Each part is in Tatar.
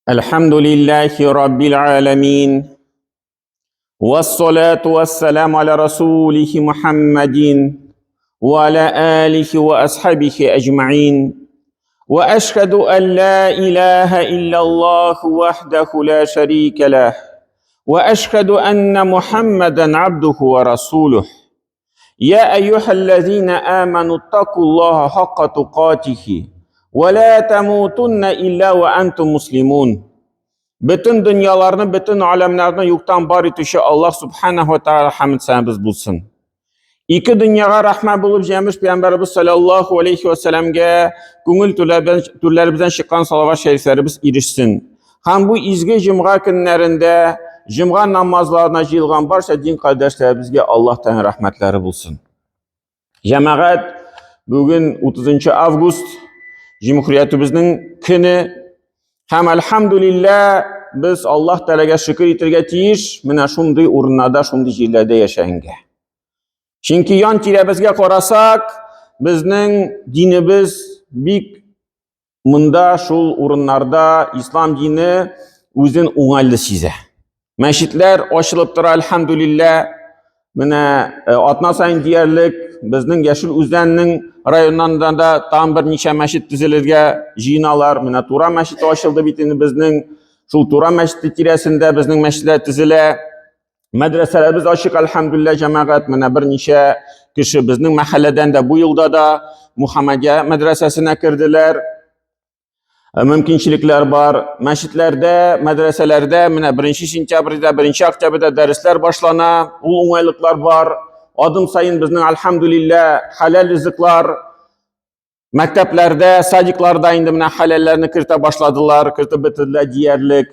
الحمد لله رب العالمين والصلاة والسلام على رسوله محمد وعلى آله وأصحابه أجمعين وأشهد أن لا إله إلا الله وحده لا شريك له وأشهد أن محمدا عبده ورسوله يا أيها الذين آمنوا اتقوا الله حق تقاته ولا تموتن إلا وأنتم مسلمون. Бөтен дөньяларны, бөтен аләмнәрне юктан бар итүче Аллаһ субханаһу ва тааля хәмд сәнәбез булсын. Ике дөньяга рәхмәт булып җәмеш пәйгамбәребез саллаллаһу алейхи ва сәлламгә күңел түрләребездән чыккан салават шәрифләребез ирешсен. Һәм бу изге җомга көннәрендә җомга намазларына җыелган барча дин кардәшләребезгә Аллаһ Тәгалә рәхмәтләре булсын. Җәмәгать, бүген 30 август, җөмһүриятебезнең көне. Һәм әлхәмдүлиллә, без Аллаһ Тәгаләгә шөкер итәргә тиеш, менә шундый урыннарда, шундый җирләрдә яшәгәнгә. Чөнки ян тирәбезгә карасак, безнең динебез бик Монда шул урыннарда ислам дине үзен уңайлы сизә. Мәчетләр ачылып тора, әлхәмдүлиллә. Менә э, атна саен диярлек безнең Яшел Үзәннең районнан да тагын берничә мәчет төзелергә җыеналар. Менә Тура мәчете ачылды бит инде безнең. Шул Тура мәчете тирәсендә безнең мәчетләр төзелә. Мәдрәсәләребез ачык, әлхәмдүлилләһ, җәмәгать. Менә берничә кеше безнең мәхәлләдән дә бу елда да Мухаммадия мәдрәсәсенә керделәр. Э, мөмкинчелекләр бар. Мәчетләрдә, мәдрәсәләрдә менә 1 сентябрьдә, 1 октябрьдә дәресләр башлана. Ул уңайлыклар бар. Адым саен безнең әлхәмдүлилләһ хәләл ризыклар. Мәктәпләрдә, садикларда инде менә хәләлләрне кертә башладылар, кертеп бетерделәр диярлек.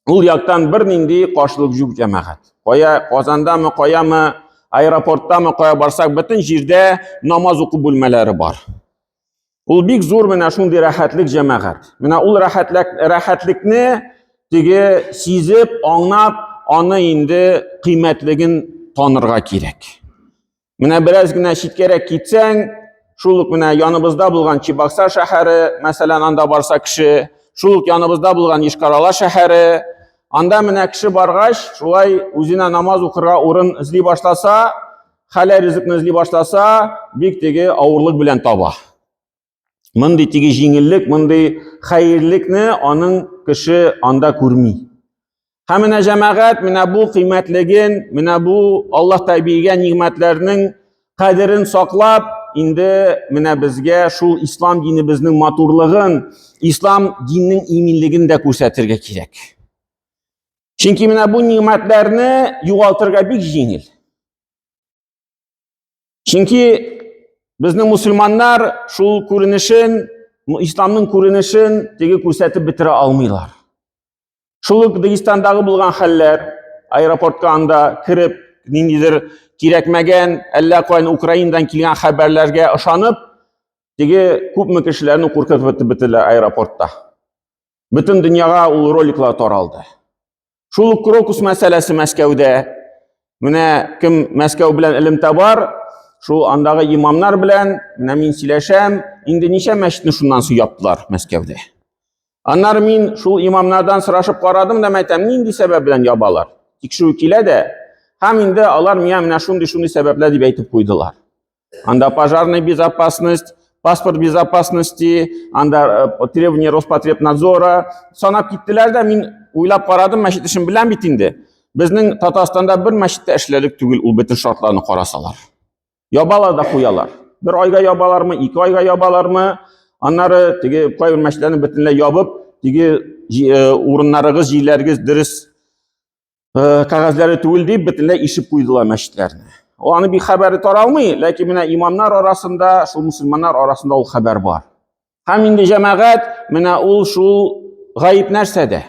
Ул яктан бернинди каршылык юк, җәмәгать. Кая Казандамы, каямы, аэропорттамы, кая барсак, бөтен җирдә намаз уку бүлмәләре бар. Ул бик зур менә шундый рәхәтлек, җәмәгать. Менә ул рәхәтлек, рәхәтлекне теге сизеп, аңлап, аны инде кыйммәтлеген танырга кирәк. Менә бераз генә читкәрәк китсәң, шул ук менә яныбызда булган Чебоксар шәһәре, мәсәлән, анда барса кеше, шул ук яныбызда булган Йошкар-Ола шәһәре, анда менә кеше баргач, шулай үзенә намаз укырга урын эзли башласа, хәләл ризыкны эзли башласа, бик теге авырлык белән таба. Мондый теге җиңеллек, мондый хәерлекне аның кеше анда күрми. Һәм менә җәмәгать, менә бу кыйммәтлеген, менә бу Аллаһ Тәгалә биргән нигъмәтләрнең кадерен саклап, инде менә безгә шул ислам динебезнең матурлыгын, ислам диннең иминлеген дә күрсәтергә кирәк. Чөнки менә бу нигъмәтләрне югалтырга бик җиңел. Чөнки безнең мусульманнар шул күренешен, исламның күренешен теге күрсәтеп бетерә алмыйлар. Шул ук Дагестандагы булган хәлләр, аэропортка анда кереп, ниндидер кирәкмәгән, әллә каян Украинадан килгән хәбәрләргә ышанып, теге күпме кешеләрне куркытып бетерделәр аэропортта. Бөтен дөньяга ул роликлар таралды. Шул ук Крокус мәсьәләсе Мәскәүдә. Менә кем Мәскәү белән элемтә бар, шул андагы имамнар белән менә мин сөйләшәм, инде ничә мәчетне шуннан соң яптылар Мәскәүдә. Аннары мин шул имамнардан сорашып карадым да, әйтәм, нинди сәбәп белән ябалар? Тикшерү килә дә, һәм инде алар миңа менә шундый-шундый сәбәпләр дип әйтеп куйдылар. Анда пожарная безопасность, паспорт безопасности, анда э, требования Роспотребнадзора. Санап киттеләр дә, мин уйлап карадым, мәчет эшен беләм бит инде. Безнең Татарстанда бер мәчеттә эшләрлек түгел ул бөтен шартларны карасалар. Ябалар да куялар. Бер айга ябалармы, ике айга ябалармы? Аннары теге кайбер мәчетләрне бөтенләй ябып, теге э, урыннарыгыз, җирләрегез дөрес Э, кәгазьләре түгел дип бөтенләй ишеп куйдылар мәчетләрне. Аны бик хәбәре таралмый, ләкин менә имамнар арасында, шул мусульманнар арасында ул хәбәр бар. Һәм инде җәмәгать менә ул шул гаеп нәрсәдә?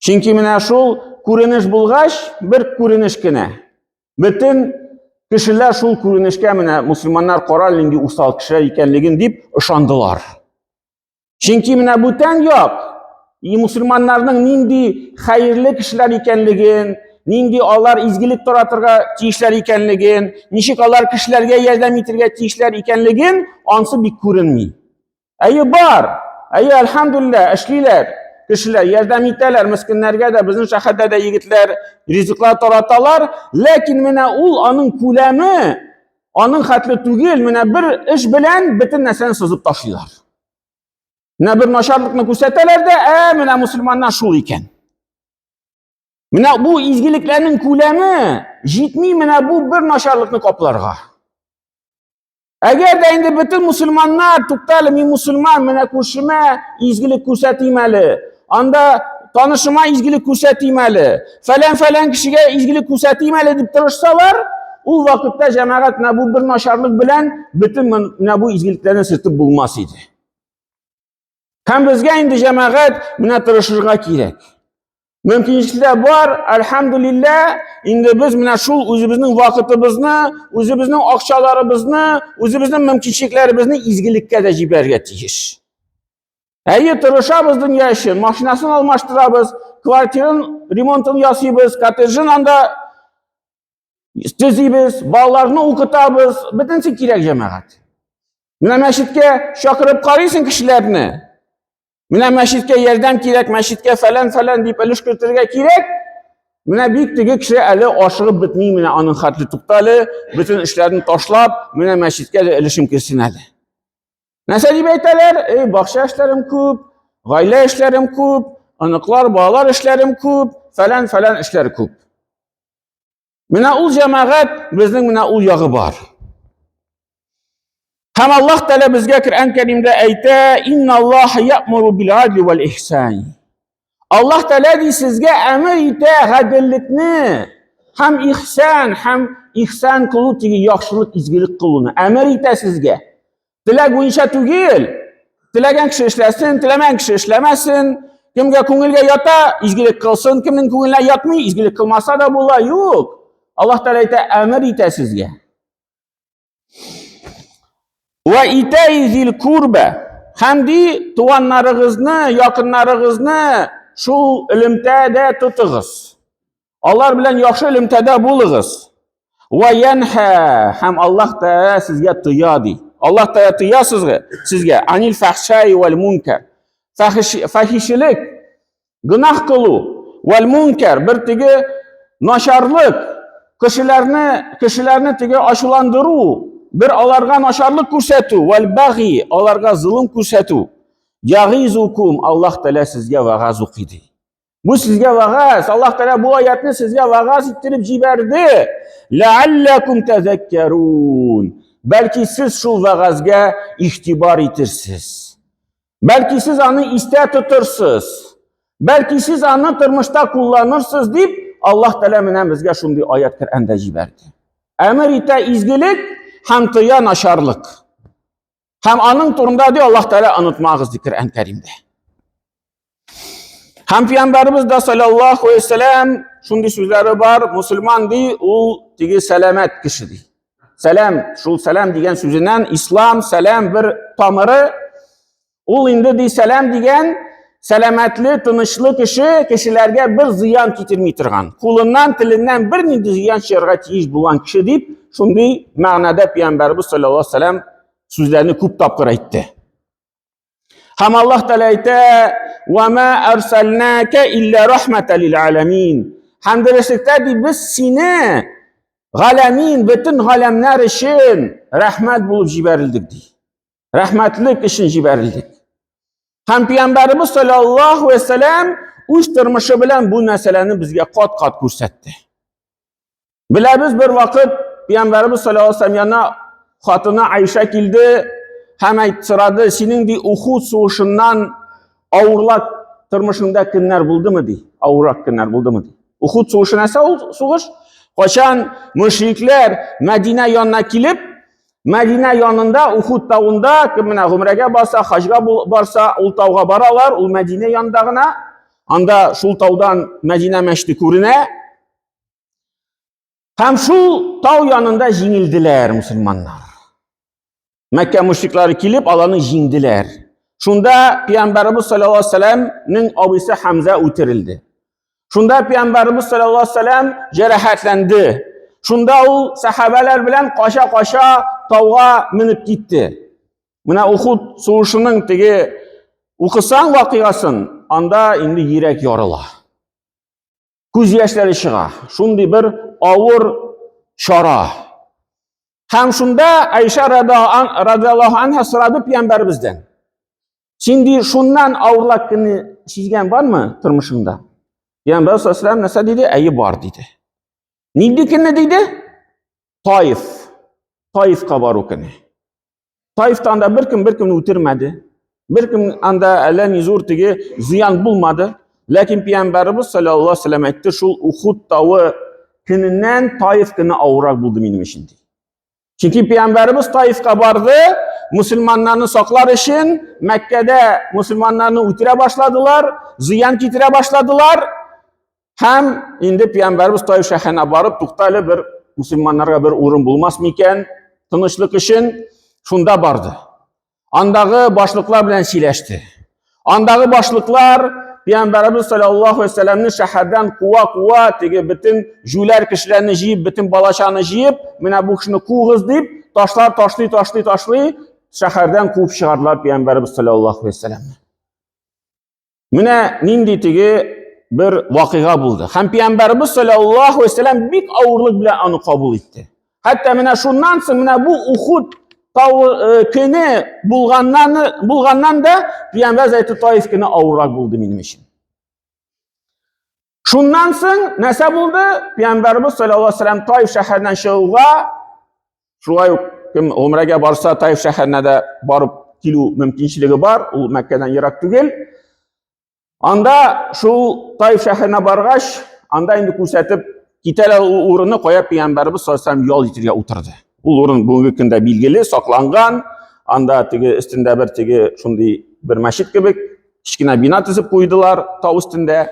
Чөнки менә шул күренеш булгач, бер күренеш кенә. Бөтен кешеләр шул күренешкә менә мусульманнар карал нинди усал кешеләр икәнлеген дип ышандылар. Чөнки менә бүтән як и мусульманнарның нинди хәерле кешеләр икәнлеген, нинди алар изгелек таратырга тиешләр икәнлеген, ничек алар кешеләргә ярдәм итәргә тиешләр икәнлеген ансы бик күренми. Әйе бар. Әйе, әлхәмдүлилләһ, эшлиләр. кешеләр, ярдәм итәләр мескеннәргә дә, безнең шәһәрдә дә егетләр ризыклар тараталар, ләкин менә ул аның күләме аның хәтле түгел, менә бер эш белән бөтен нәрсәне сызып ташлыйлар. Менә бер начарлыкны күрсәтәләр дә, ә менә мусульманнар шул икән. Менә бу изгелекләрнең күләме җитми менә бу бер начарлыкны капларга. Әгәр дә инде бөтен мусульманнар, туктале, мин мусульман, менә күршемә изгелек күрсәтим әле, анда танышыма изгелек күрсәтим әле, фәлән-фәлән кешегә изгелек күрсәтим әле дип тырышсалар, ул вакытта җәмәгать менә бу бер начарлык белән бөтен менә бу изгелекләрне сөртеп булмас иде. Һәм безгә инде җәмәгать менә тырышырга кирәк. Мөмкинчелекләр бар, альхамдулилла, инде без менә шул үзебезнең вакытыбызны, үзебезнең акчаларыбызны, үзебезнең мөмкинчелекләребезне изгелеккә дә җибәрергә тиеш. Әйе, тырышабыз дөнья өчен, машинасын алмаштырабыз, квартирын ремонтын ясыйбыз, коттеджын анда төзибез, балаларны укытабыз, бөтенесе кирәк җәмәгать. Менә мәчеткә чакырып карыйсың кешеләрне. Менә мәчеткә ярдәм кирәк, мәчеткә фәлән-фәлән дип өлеш кертергә кирәк. Менә бик теге кеше әле ашыгып бетми, менә аның хәтле туктале, бөтен эшләрен ташлап, менә мәчеткә дә өлешем керсен әле. Нәрсә дип әйтәләр? Эй, бакча эшләрем күп, гаилә эшләрем күп, оныклар, балалар эшләрем күп, фәлән-фәлән эшләр күп. Менә ул җәмәгать, безнең менә ул ягы бар. Һәм Аллаһ Тәгалә безгә Коръән Кәримдә әйтә: "Инна Аллаһ я'муру бил адли вал ихсан". Аллаһ Тәгалә ди сезгә әмер итә гаделлекне һәм ихсан, һәм ихсан кылу теге яхшылык, изгелек кылуны әмер итә сезгә. Теләк буенча түгел. Теләгән кеше эшләсен, теләмәгән кеше эшләмәсен. Кемгә күңелгә ята, изгелек кылсын, кемнең күңеленә ятмый, изгелек кылмаса да була. Юк. Аллаһ Тәгалә әйтә, әмер итә сезгә. Ва итай зил курба. Һәм ди туганнарыгызны, якыннарыгызны шул элемтәдә тотыгыз. Алар белән яхшы элемтәдә булыгыз. Ва янха һәм Аллаһ Тәгалә сезгә тыя ди. Аллаһ Тәгалә тыя сезгә, сезгә анил фахшай вал мункар. Фахишелек, гөнаһ кылу, вал мункар, бер теге начарлык, кешеләрне, кешеләрне теге ачуландыру, бер аларга начарлык күрсәтү, вал баги, аларга золым күрсәтү. Ягизукум, Аллаһ Тәгалә сезгә вагаз укый ди. Бу сезгә вагаз. Аллаһ Тәгалә бу аятны сезгә вагаз иттереп җибәрде. Ләалләкум тәзәккәрун. Бәлки сез шул вагазга игътибар итерсез. Бәлки сез аны истә тотырсыз. Бәлки сез аны тормышта кулланырсыз дип Аллаһ Тәгалә менә безгә шундый аят Коръәндә җибәрде. Әмер итә изгелек һәм тыя начарлык. Һәм аның турында ди Аллаһ Тәгалә онытмагыз ди Коръән Кәримдә. Һәм пәйгамбәребез дә саллаллаһу алейһи вәсәләм шундый сүзләре бар, мусульман ди, ул теге сәламәт кеше ди. Сәлам, шул сәлам дигән сүзеннән ислам, сәлам бер тамыры. Ул инде ди сәлам дигән сәламәтле, тынычлы кеше, кешеләргә бер зыян китерми торган, кулыннан, теленнән бер нинди зыян чыгарга тиеш булган кеше дип, шундый мәгънәдә пәйгамбәребез саллаллаһу алейһи вәсәләм сүзләрне күп тапкыр әйтте. Һәм Аллаһ Тәгалә әйтә: "Ва ма арсалнака илля рахматан лил аламин". Һәм дөреслектә ди без сине галәмин, бөтен галәмнәр өчен рәхмәт булып җибәрелдек ди. Рәхмәтлек өчен җибәрелдек. Һәм пәйгамбәребез саллаллаһу алейһи вәсәләм үз тормышы белән бу мәсьәләне безгә кат-кат күрсәтте. Беләбез, бер вакыт пәйгамбәребез саллаллаһу алейһи вәсәләм янына хатыны Айша килде һәм әйт сорады, синең ди Ухуд сугышыннан авырлак тормышыңда көннәр булдымы ди? Авыррак көннәр булдымы ди? Ухуд сугышы нәрсә ул сугыш? Качан мөшрикләр Мәдинә янына килеп, Мәдинә янында Ухуд тавында, кем менә гомрәгә барса, хаҗга барса, ул тауга баралар, ул Мәдинә янында гына. Анда шул таудан Мәдинә мәчете күренә. Һәм шул тау янында җиңелделәр мусульманнар. Мәккә мушриклары килеп, аларны җиңделәр. Шунда Пәйгамбәребез саллаллаһу алейһи вәсәләмнең абыйсы Хамза үтерелде. Шунда Пәйгамбәребез саллаллаһу алейһи вәсәләм җәрәхәтләнде. Шунда ул сәхабәләр белән кача-кача тауга менеп китте. Менә Ухуд сугышының теге укысаң вакыйгасын, анда инде йөрәк ярыла. Күз яшьләре чыга. Шундый бер авыр чара. Һәм шунда Айша радиаллаһу анха сорады пәйгамбәребездән. Син ди шуннан авырлак көнне сизгән бармы тормышыңда? Пәйгамбәр саллаллаһу алейһи нәрсә диде? Әйе бар диде. Нинди көнне диде? Таиф. Таифка бару көне. Таифта анда беркем беркемне үтермәде. Беркем анда әллә ни зур теге зыян булмады. Ләкин пәйгамбәребез саллаллаһу алейһи вәсәлләм әйтте, шул Ухуд тавы көненнән Таиф көне авыррак булды минем өчен ди. Чөнки пәйгамбәребез Таифка барды, мусульманнарны саклар өчен Мәккәдә мусульманнарны үтерә башладылар, зыян китерә башладылар. Һәм инде пәйгамбәребез Таиф шәһәренә барып, тукта әле бер мусульманнарга бер урын булмас микән, тынычлык өчен шунда барды. Андагы башлыклар белән сөйләште. Андагы башлыклар Пәйгамбәребез саллаллаһу алейһи вәсәлләмне шәһәрдән куа-куа, теге бөтен җүләр кешеләрне җыеп, бөтен балачаны җыеп, менә бу кешене куыгыз дип, ташлар ташлый, ташлый, ташлый, шәһәрдән куып чыгардылар Пәйгамбәребез саллаллаһу алейһи вәсәлләмне. Менә нинди теге бер вакыйга булды. Һәм Пәйгамбәребез саллаллаһу алейһи вәсәлләм бик авырлык белән аны кабул итте. Хәтта менә шуннан соң менә бу Ухуд тавы э, көне булганнан булганнан да Пәйгамбәр әйтте Таиф көне авыррак булды минем өчен. Шуннан соң нәрсә булды? Пәйгамбәребез саллаллаһу алейһи вәсәлләм Таиф шәһәреннән чыгуга, шулай ук кем гомрәгә барса, Таиф шәһәренә дә барып килү мөмкинчелеге бар, ул Мәккәдән ерак түгел. Анда шул Таиф шәһәренә баргач, анда инде күрсәтеп китәләр ул урынны, кая Пәйгамбәребез саллаллаһу алейһи вәсәлләм ял итәргә утырды. Ул урын бүгенге көндә билгеле, сакланган. Анда теге өстендә бер теге шундый бер мәчет кебек кечкенә бина төзеп куйдылар тау өстендә.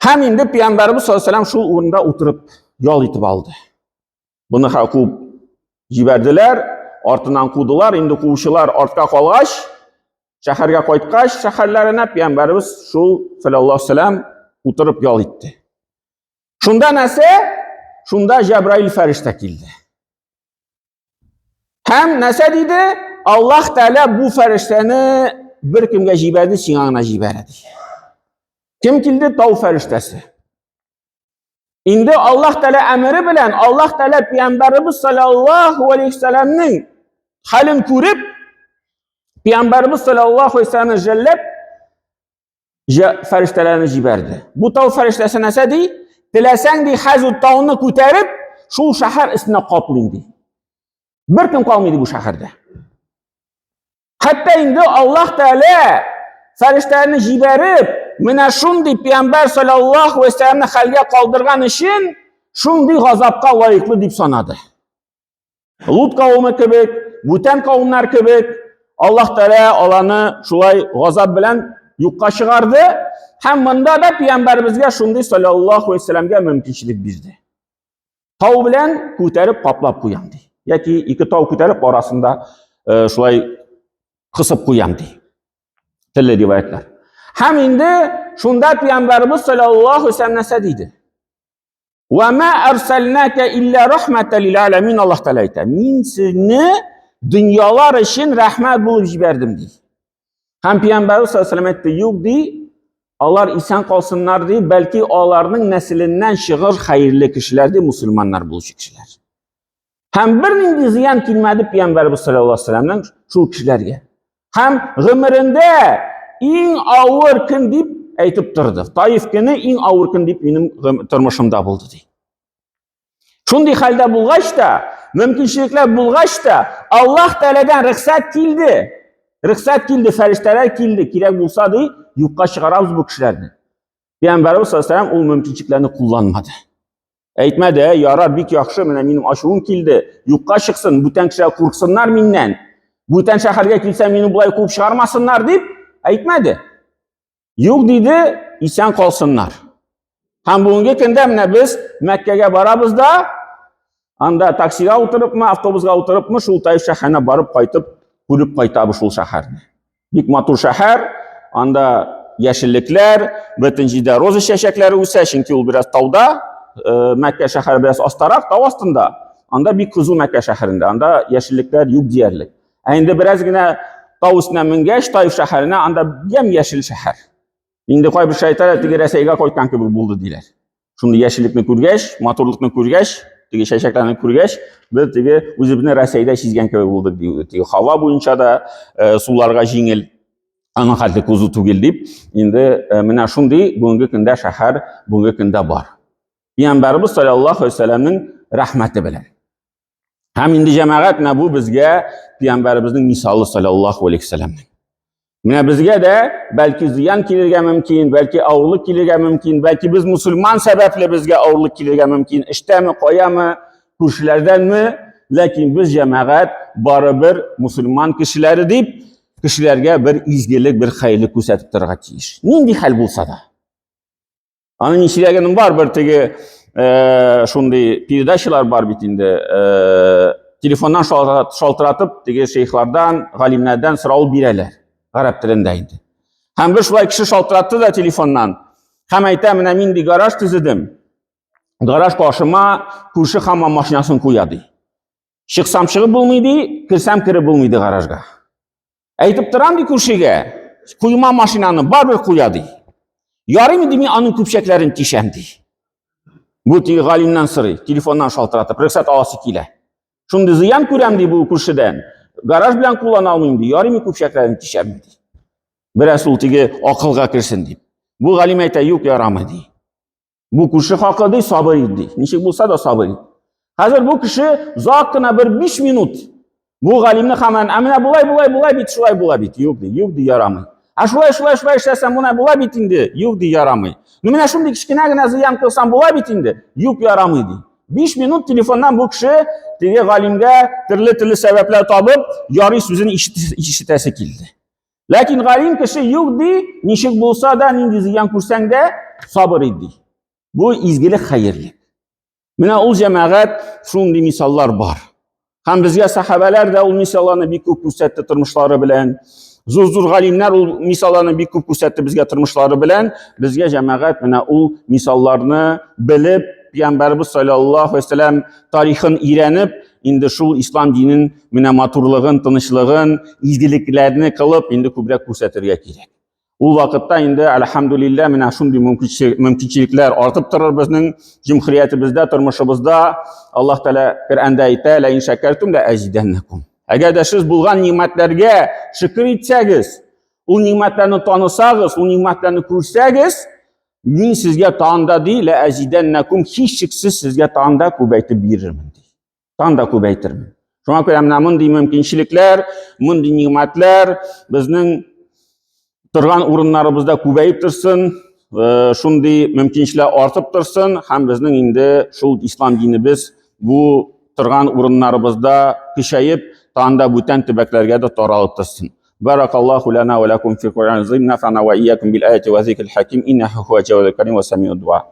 Һәм инде Пәйгамбәребез саллаллаһу алейһи шул урында утырып ял итеп алды. Буны куып җибәрделәр, артыннан кудылар. Инде куучылар артка калгач, шәһәргә кайткач, шәһәрләренә Пәйгамбәребез шул саллаллаһу алейһи вәсәлләм утырып ял итте. Шунда нәрсә? Шунда Җәбраил фәрештә килде. Һәм нәрсә диде? Аллаһ Тәгалә бу фәрештәне бер кемгә җибәрде, сиңа гына җибәрә ди. Кем килде? Тау фәрештәсе. Инде Аллаһ Тәгалә әмере белән Аллаһ Тәгалә пәйгамбәребез саллаллаһу алейһи вәсәлләмнең хәлен күреп, пәйгамбәребез саллаллаһу алейһи вәсәлләмне жәлләп, фәрештәләрне җибәрде. Бу тау фәрештәсе нәрсә ди? Теләсәң ди, хәзер тауны күтәреп, шул шәһәр өстенә каплыйм ди. Бер кем калмый ди бу шәһәрдә. Хәтта инде Аллаһ Тәгалә фәрештәләрне җибәреп, менә шундый пәйгамбәр саллаллаһу алейһи вәсәлләмне хәлгә калдырган өчен шундый газапка лаеклы дип санады. Лут кавымы кебек, бүтән кавымнар кебек Аллаһ Тәгалә аланы шулай газап белән юкка чыгарды һәм монда да пәйгамбәребезгә шундый саллаллаһу алейһи вәсәлләмгә мөмкинчелек бирде. Тау белән күтәреп каплап куям ди. Яки ике тау күтәреп арасында э, шулай кысып куям ди. Телле риваятлар. Һәм инде шунда пәйгамбәребез саллаллаһу алейһи вәсәлләм нәрсә диде? Ва ма арсалнака илля рахматан лил аламин Аллаһ Тәгалә әйтә. Мин сезне дөньялар өчен рәхмәт булып җибәрдем ди. Һәм пәйгамбәрбез саллаллаһу алейһи әйтте, юк ди, алар исән калсыннар ди, бәлки аларның нәселеннән чыгыр хәерле кешеләр ди, мусульманнар булучы кешеләр. Һәм бернинди зыян килмәде пәйгамбәрбез саллаллаһу алейһи вәсәлләмнең шул кешеләргә. Һәм гомерендә иң авыр көн дип әйтеп торды. Таиф көне иң авыр көн дип минем тормышымда булды ди. Шундый хәлдә булгач та, мөмкинчелекләр булгач та, Аллаһ Тәгаләдән рөхсәт килде. Рөхсәт килде, фәрештәләр килде. Кирәк булса ди, юкка чыгарабыз бу кешеләрне. Пәйгамбәрбез саллаллаһу алейһи ул мөмкинчелекләрне кулланмады. Әйтмәде, ә, ярар, бик яхшы, менә минем ачуым килде, юкка чыксын, бүтән кешеләр курксыннар миннән. Бүтән шәһәргә килсә, мине болай куып чыгармасыннар дип әйтмәде. Юк диде, исән калсыннар. Һәм бүгенге көндә менә без Мәккәгә барабыз да, анда таксига утырыпмы, автобусга утырыпмы, шул Таиф шәһәренә барып кайтып, күреп кайтабыз шул шәһәрне. Бик матур шәһәр, анда яшеллекләр, бөтен җирдә роза чәчәкләре үсә, чөнки ул бераз тауда, э, Мәккә шәһәре бераз астарак, тау астында. Анда бик кызу Мәккә шәһәрендә, анда яшеллекләр юк диярлек. Ә инде бераз генә тау өстенә менгәч, Таиф шәһәренә, анда ямь-яшел шәһәр. Инде кайбер шайтар теге Рәсәйгә кайткан кебек булды диләр. Шундый яшеллекне күргәч, матурлыкны күргәч, теге чәчәкләрне күргәч, без теге үзебезне Рәсәйдә сизгән кебек булдык ди. Теге һава буенча да э, суларга җиңел, аның хәтле кузу түгел дип, инде э, менә шундый бүгенге көндә шәһәр бүгенге көндә бар. Пәйгамбәребез саллаллаһу алейһи вәсәлләмнең рәхмәте белән. Һәм инде җәмәгать менә бу безгә пәйгамбәребезнең мисалы саллаллаһу алейһи вәсәлләмнең. Менә безгә дә бәлки зыян килергә мөмкин, бәлки авырлык килергә мөмкин, бәлки без мусульман сәбәпле безгә авырлык килергә мөмкин, эштәме, каямы, күршеләрдәнме, ләкин без җәмәгать барыбер мусульман кешеләре дип, кешеләргә бер изгелек, бер хәерлек күрсәтеп торырга тиеш. Нинди хәл булса да. Аны мин сөйләгәнем бар, бер теге э, шундый передачалар бар бит инде. Э, телефоннан шалтыратып, теге шейхлардан, галимнәрдән сорау бирәләр. Гарәп телендә инде. Һәм бер шулай кеше шалтыратты да телефоннан. Һәм әйтә, менә мин ди гараж төзедем. Гараж каршыма күрше хамам машинасын куя ди. Чыксам чыгып булмый ди, керсәм кереп булмый ди гаражга. Әйтеп торам ди күршегә, куйма машинаны барыбер куя ди. Ярыймы ди, мин аның көпчәкләрен тишәм ди. Бу теге галимнән сорый, телефоннан шалтыратып, рөхсәт аласы килә. Шундый зыян күрәм ди бу күршедән. Гараж белән куллана алмыйм ди, ярыймы көпчәкләрен тишәм ди. Бераз ул теге акылга керсен дип. Бу галим әйтә, юк, ярамый ди. Бу күрше хакы ди, сабыр ит ди. Ничек булса да сабыр ит. Хәзер бу кеше зак кына бер 5 минут бу галимне һаман, ә менә болай, болай, болай бит, шулай була бит. Юк ди, юк ди, ярамый. Ә шулай, шулай, шулай эшләсәм, менә була бит инде. Юк ди, ярамый. Ну менә шундый кечкенә генә зыян кылсам була бит инде. Юк, ярамый ди. 5 минут телефоннан бу кеше теге галимгә төрле-төрле сәбәпләр табып, ярый сүзен ишетәсе килде. Ләкин галим кеше юк ди, ничек булса да, нинди зыян күрсәң дә, сабыр ит ди. Бу изгелек, хәерлек. Менә ул җәмәгать шундый мисаллар бар. Һәм безгә сахабәләр дә ул мисалларны бик күп күрсәтте тормышлары белән. Зур-зур галимнәр ул мисалларны бик күп күрсәтте безгә тормышлары белән. Безгә җәмәгать менә ул мисалларны белеп, Пәйгамбәрбез саллаллаһу алейһи вәсәлләм тарихын өйрәнеп, инде шул ислам динен менә матурлыгын, тынычлыгын, изгелекләрне кылып, инде күбрәк күрсәтергә кирәк. Ул вакытта инде әлхәмдулилла менә шундый мөмкинчелекләр артып торыр безнең җөмһүриятебездә, тормышыбызда. Аллаһ Тәгалә Коръәндә әйтә: "Ла ин шәкәртум ла азиданнакум". Әгәр дә сез булган нимәтләргә шөкер итсәгез, ул нимәтләрне танысагыз, ул нимәтләрне күрсәгез, мин сезгә тагын да ди, ла азиданнакум, һичшиксез сезгә тагын да күбәйтеп бирермен ди. Тагын да күбәйтермен. Шуңа күрә менә мондый мөмкинчелекләр, мондый нигъмәтләр безнең торган урыннарыбызда күбәеп торсын, э, шундый мөмкинчелекләр артып торсын һәм безнең инде шул ислам динебез бу торган урыннарыбызда көчәеп, тагын да бүтән төбәкләргә дә таралып торсын. Баракаллаху лана ва лакум фи Кур'ан азим, нафана ва иякум бил аяти ва зикрил хаким, иннаху хуа джавадул карим ва самиуд дуа.